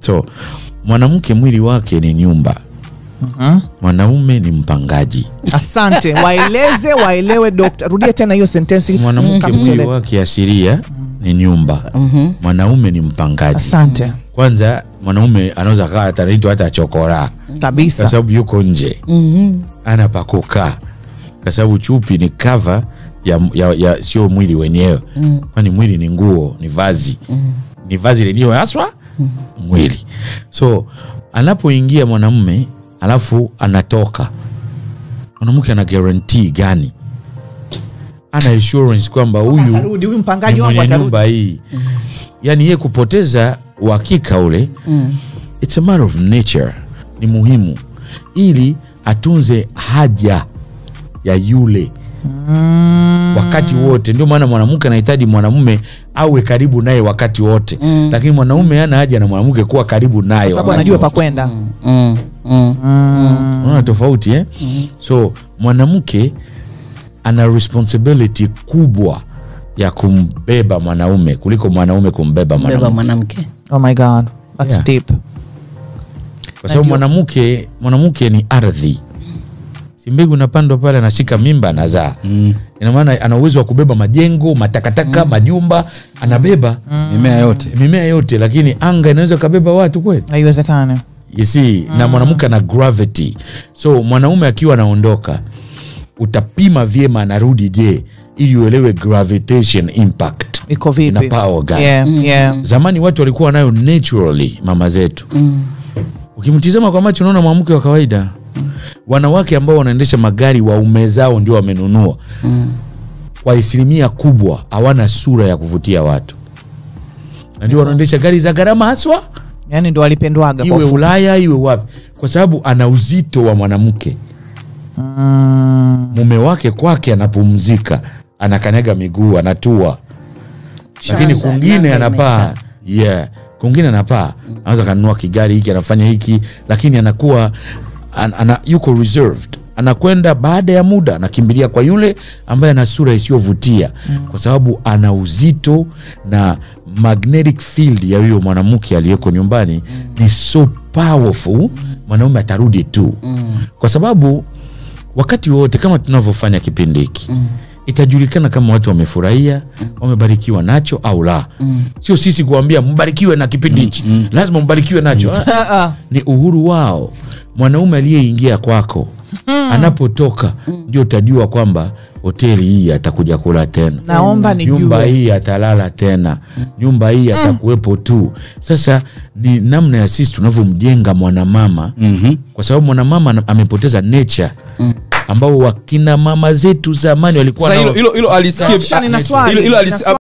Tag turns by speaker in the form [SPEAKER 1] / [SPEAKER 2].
[SPEAKER 1] So mwanamke mwili wake ni nyumba. Mwanaume ni mpangaji.
[SPEAKER 2] Asante. Waeleze, waelewe doctor. Rudia tena hiyo sentensi.
[SPEAKER 1] Mwanamke mwili wake asilia ni nyumba. Mwanaume ni mpangaji.
[SPEAKER 2] Asante.
[SPEAKER 1] Kwanza mwanaume anaweza kaa ataitwa hata chokora.
[SPEAKER 2] Kabisa.
[SPEAKER 1] Kwa sababu yuko nje. Ana pa kukaa. Kwa sababu chupi ni cover ya sio mwili wenyewe. Kwani mwili ni nguo, ni vazi. Ni vazi lenyewe haswa mwili. So anapoingia mwanamume alafu anatoka, mwanamke ana guarantee gani? Ana assurance kwamba huyu
[SPEAKER 2] atarudi, huyu mpangaji wangu atarudi
[SPEAKER 1] nyumba hii. Yani yeye kupoteza uhakika ule. It's a matter of nature. Ni muhimu ili atunze haja ya yule wakati wote. Ndio maana mwanamke anahitaji mwanamume awe karibu naye wakati wote. Lakini mwanaume hana haja na mwanamke kuwa karibu naye
[SPEAKER 2] kwa sababu anajua pa kwenda.
[SPEAKER 1] Unaona tofauti eh? So mwanamke ana responsibility kubwa ya kumbeba mwanaume kuliko mwanaume kumbeba mwanamke.
[SPEAKER 2] Oh my God, that's deep.
[SPEAKER 1] Kwa sababu mwanamke ni ardhi. Si mbegu inapandwa pale, anashika mimba anazaa. Ina maana ana uwezo wa kubeba majengo, matakataka, majumba, anabeba
[SPEAKER 3] mimea yote.
[SPEAKER 1] Mimea yote, lakini anga inaweza kubeba watu kweli?
[SPEAKER 2] Haiwezekani.
[SPEAKER 1] You see, na mwanamke ana gravity. So mwanaume akiwa anaondoka, utapima vyema anarudi je, ili uelewe gravitation impact.
[SPEAKER 2] Iko vipi?
[SPEAKER 1] Na power gani?
[SPEAKER 2] Yeah.
[SPEAKER 1] Zamani watu walikuwa nayo naturally, mama zetu. Ukimtizama kwa macho unaona mwanamke wa kawaida. Wanawake ambao wanaendesha magari waume zao ndio wamenunua. Kwa asilimia kubwa hawana sura ya kuvutia watu. Na ndio wanaendesha gari za gharama haswa.
[SPEAKER 2] Yani ndio walipendwaga
[SPEAKER 1] kwa iwe Ulaya iwe wapi, kwa sababu ana uzito wa mwanamke. Mume wake kwake anapumzika, anakanyaga miguu, anatua. Lakini kwingine anapaa. Yeah, kwingine anapaa. Anaweza kanunua kigari hiki, anafanya hiki, lakini anakuwa yuko reserved. Anakwenda baada ya muda anakimbilia kwa yule ambaye ana sura isiyovutia, kwa sababu ana uzito na magnetic field ya huyo mwanamke aliyeko nyumbani ni so powerful. Mwanaume atarudi tu. Kwa sababu wakati wote kama tunavyofanya kipindi hiki, itajulikana kama watu wamefurahia, wamebarikiwa nacho au la. Sio sisi kuambia mbarikiwe na kipindi hichi, lazima mbarikiwe nacho. Ni uhuru wao. Mwanaume aliyeingia kwako anapotoka ndio utajua kwamba hoteli hii atakuja kula tena.
[SPEAKER 2] Naomba nijue.
[SPEAKER 1] Nyumba hii atalala tena. Nyumba hii atakuwepo tu. Sasa ni namna ya sisi tunavyomjenga mwanamama. Kwa sababu mwanamama amepoteza nature. Ambao wakina mama zetu zamani walikuwa
[SPEAKER 3] nao. Hilo alisikia.
[SPEAKER 2] Hilo alisikia.